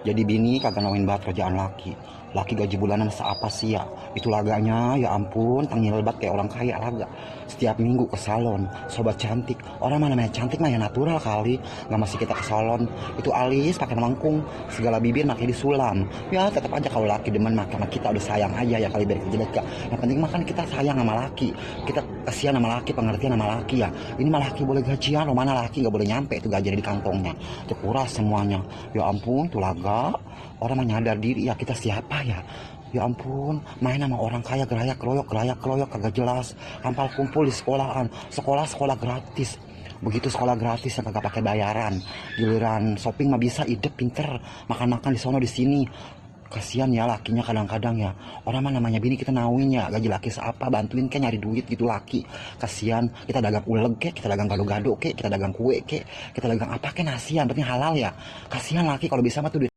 Jadi bini kagak nawin banget kerjaan laki. Laki gaji bulanan seapa sih ya? Itu laganya ya ampun, tengil banget kayak orang kaya laga. Setiap minggu ke salon, sobat cantik. Orang mana namanya cantik mah ya natural kali. Nggak masih kita ke salon. Itu alis pakai melengkung, segala bibir pakai disulam. Ya tetap aja kalau laki demen mah sama kita udah sayang aja ya kali biar jelek gak. Yang penting mah kan kita sayang sama laki. Kita kasihan sama laki, pengertian sama laki ya. Ini mah laki boleh gajian, lo mana laki nggak boleh nyampe itu gajian di kantongnya. Itu kuras semuanya. Ya ampun, tuh laga. Orang mah nyadar diri ya kita siapa ya. Ya ampun, main sama orang kaya gerayak keroyok kagak jelas. Hampal kumpul di sekolahan, sekolah gratis. Begitu sekolah gratis yang kagak pakai bayaran. Giliran shopping mah bisa hidup pinter, makan-makan di sono di sini. Kasihan ya lakinya kadang-kadang ya. Orang mah namanya bini kita nawin ya, gaji laki seapa, bantuin kayak nyari duit gitu laki. Kasihan, kita dagang uleg kek, kita dagang gado-gado kek, kita dagang kue kek, kita dagang apa kek nasi yang penting halal ya. Kasihan laki kalau bisa mah tuh